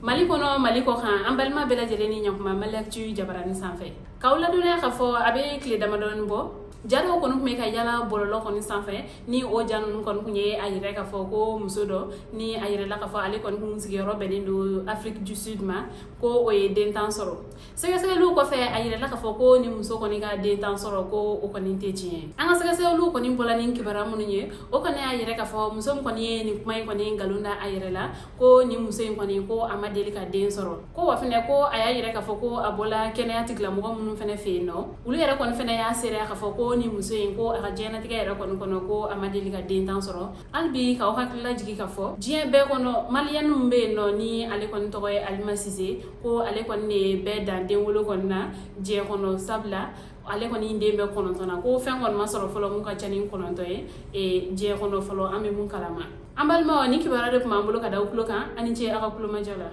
Mali kɔnɔ, Mali kɔ kan, an balima bɛɛ lajɛlen ni ɲakuma Mali Actu jabarani sanfɛ. K'aw ladɔnniya k'a fɔ a bɛ tile damadɔni bɔ, ja dɔw kɔni tun bɛ ka yala bɔlɔlɔ kɔni sanfɛ. Ni o ja ninnu kɔni tun ye a yira k'a fɔ ko muso dɔ ni a yirala k'a fɔ ale kɔni kun sigiyɔrɔ bɛnnen don Afrique du Sud ma, ko o ye den 10 sɔrɔ. Sɛgɛsɛgɛliw kɔfɛ, a yirala k'a fɔ ko ni muso kɔni ka den 10 sɔrɔ, ko o kɔni tɛ tiɲɛ. An ka sɛgɛsɛgɛliw kɔni bɔla ni kibaruya minnu ye, o kɔni y'a yira k'a fɔ muso min kɔni ye nin kuma in kɔni nkalon da a yɛrɛ la, ko nin muso in kɔni, ko a ma deli ka den sɔrɔ. Ko wa fɛnɛ, ko a y'a yira k'a fɔ ko a bɔla kɛnɛya tigilamɔgɔ minnu fɛnɛ fɛ yen nɔ, olu yɛrɛ kɔni fɛnɛ y'a seereya k'a fɔ ko nin muso in, ko a ka diɲɛnatigɛ yɛrɛ kɔni kɔnɔ, ko a ma deli ka den 10 sɔrɔ. Hali bi k'aw hakilila jigin k'a fɔ diɲɛ bɛɛ kɔnɔ, maliyɛn min bɛ yen nɔ ni ale kɔni tɔgɔ ye Alima Sise, ko ale kɔni de ye bɛɛ dan den wolo kɔni na diɲɛ kɔnɔ, sabula ale kɔni den bɛ 9 na. Ko fɛn kɔni ma sɔrɔ fɔlɔ mun ka ca ni 9 ye diɲɛ kɔnɔ fɔlɔ, an bɛ mun kalama. An balimaw, ni kibaruya de tun b'an bolo ka da aw tulo kan. Aw ni ce aw ka tulomajɔ la.